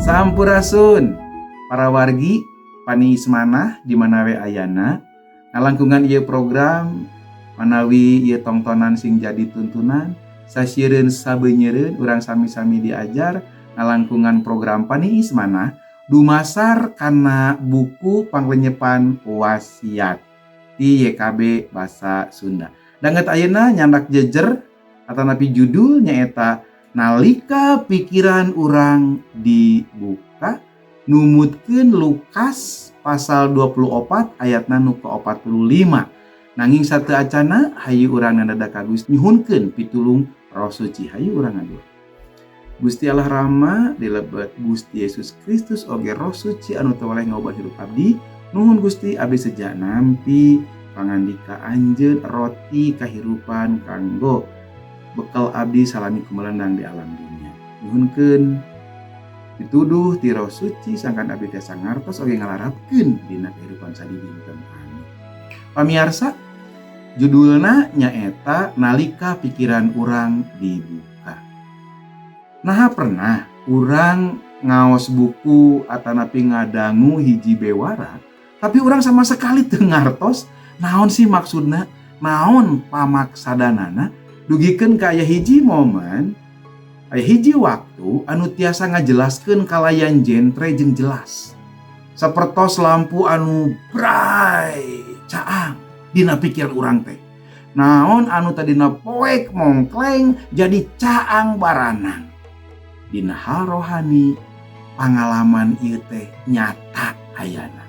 Sampurasun para wargi paniis manah di mana we ayana ngalangkungan ieu program manawi ieu tongtonan sing jadi tuntunan sasieureun sabeunyereun urang sami-sami diajar ngalangkungan program paniis manah dumasar kana buku Panglenyepan Wasiat ti YKB Basa Sunda. Danget ayeuna nyandak jejer atanapi judul nyaeta Nalika Pikiran Urang Dibuka, numutkeun Lukas pasal 24 ayatna nu ka-45. Nanging sateuacana hayu urang nandada ka Gusti nyuhunkeun pitulung Roh Suci. Hayu urang ngadua. Gusti Allah Rama dilebet Gusti Yesus Kristus oge Roh Suci anu teu weleh ngaubah hirup abdi, nuhun Gusti abdi seja nampi pangandika anjeun roti kahirupan kanggo bekal abdi salami kumelendang di alam dunia. Nyuhunkeun pituduh ti Roh Suci sangkan abdi tiasa ngartos oge ngalarapkeun dina kehidupan sadidinten. Amin. Pamiarsa, judulna nyaeta Nalika Pikiran Urang Dibuka. Naha pernah urang ngaos buku atanapi ngadangu hiji bewara, tapi urang sama sekali teu ngartos naon sih maksudna, naon pamaksadanana, dugikeun ka aya hiji momen, aya hiji waktu anu tiasa ngajelaskeun kalayan jentre jeung jelas. Sapertos lampu anu bray caang dina pikiran urang teh. Naon anu tadina poek mongkleng jadi caang baranang. Dina hal rohani pangalaman ieu teh nyata ayana.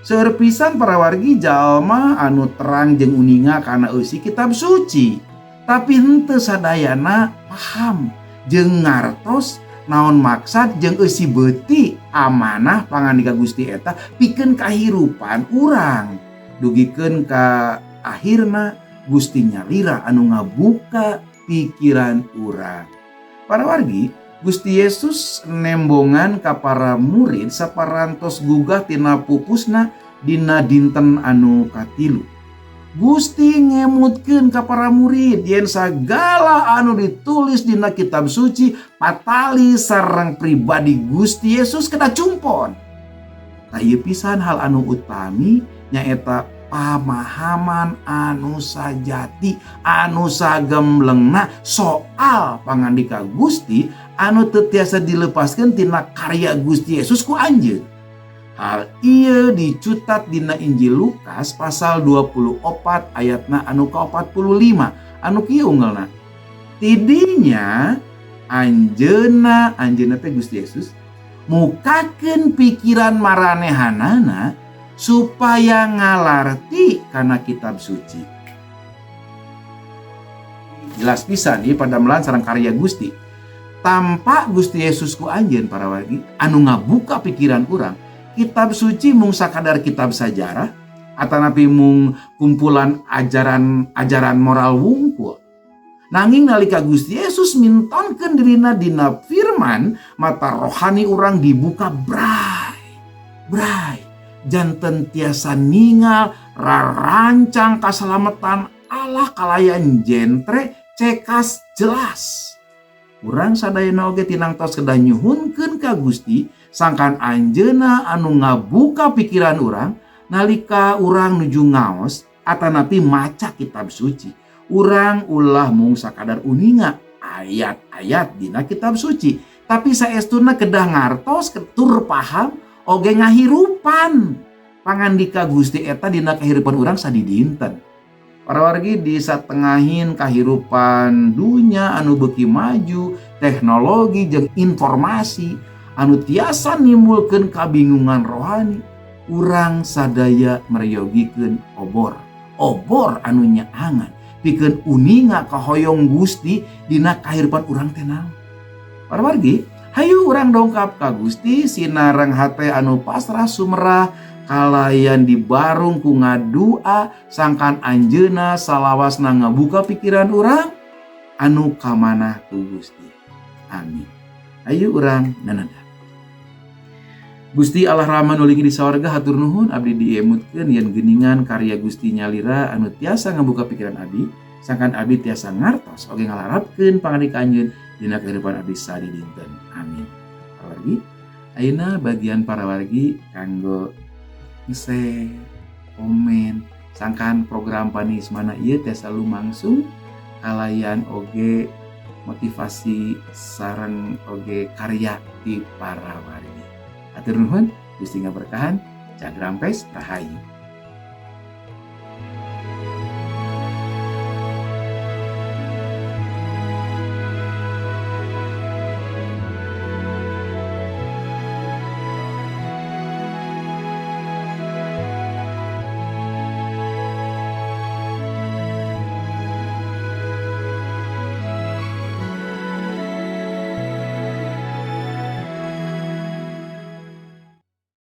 Seueur pisan para wargi jalma anu terang jeung uninga kana eusi kitab suci, tapi henteu sadayana paham jeung ngartos naon maksad jeung eusi beuti amanah pangandika Gusti eta pikeun kahirupan urang. Dugikeun ka akhirna Gusti nyalira anu ngabuka pikiran urang. Para wargi, Gusti Yesus nembongan ka para murid saparantos gugah tina pupusna dina dinten anu katilu. Gusti ngemutkeun ka para murid yen sagala anu ditulis dina kitab suci patali sareng pribadi Gusti Yesus kena cumpon. Tah ieu pisan hal anu utami nyaeta pamahaman anu sajati anu sagemblengna soal pangandika Gusti anu teu tiasa dilepaskeun tina karya Gusti Yesus ku anjeun. Hal ieu dicutat dina Injil Lukas pasal 24 ayatna anu ka-45 anu kieu unggelna. Tidinya anjeunna, anjeunna teh Gusti Yesus, mukakeun pikiran maranehanana supaya ngalarti kana kitab suci. Jelas pisan ieu padamelan sareng karya Gusti. Tanpa Gusti Yesus ku anjeun para wargi anu ngabuka pikiran urang, kitab suci mung sakadar kitab sajarah atanapi mung kumpulan ajaran-ajaran moral wungkul. Nanging nalika Gusti Yesus mintonkeun dirina dina firman, mata rohani urang dibuka bray bray, janten tiasa ningal rarancang kasalamatan Allah kalayan jentre cekas jelas. Urang sadayana oge tinangtos kedah nyuhunkeun ka Gusti sangkan anjeunna anu ngabuka pikiran urang nalika urang nuju ngaos atanapi maca kitab suci. Urang ulah mung sakadar uninga ayat-ayat dina kitab suci, tapi saestuna kedah ngartos tur paham oge ngahirupan pangandika Gusti eta dina kahirupan urang sadidinten. Para wargi, di satengahin kahirupan dunya anu beuki maju, teknologi jeung informasi anu tiasa nimbulkeun kabingungan rohani, urang sadaya meryogikeun obor. Obor anu nyaangan pikeun uninga kahoyong Gusti dina kahirupan urang teh naon. Para wargi, hayu urang dongkap ka Gusti sinareng hate anu pasrah sumerah kalayan dibarung ku ngadua sangkan anjeunna salawasna ngabuka pikiran urang anu kamanah ku Gusti. Amin. Ayo urang nananda. Gusti Allah Rama nu linggih di sawarga, hatur nuhun abdi diemutkeun yen geuningan karya Gusti nyalira anu tiasa ngabuka pikiran abdi sangkan abdi tiasa ngartos oge ngalarapkeun pangandika anjeun dina kehidupan abdi sadidinten. Amin. Lagi. Ayeuna bagian para wargi kanggo nge-share, komen, sangkan program Panismana ieu tiasa lumangsung kalayan oge motivasi sareng oge karya di para wargi. Hatur nuhun, Gusti ngaberkahan, Jagrampes, Rahayu.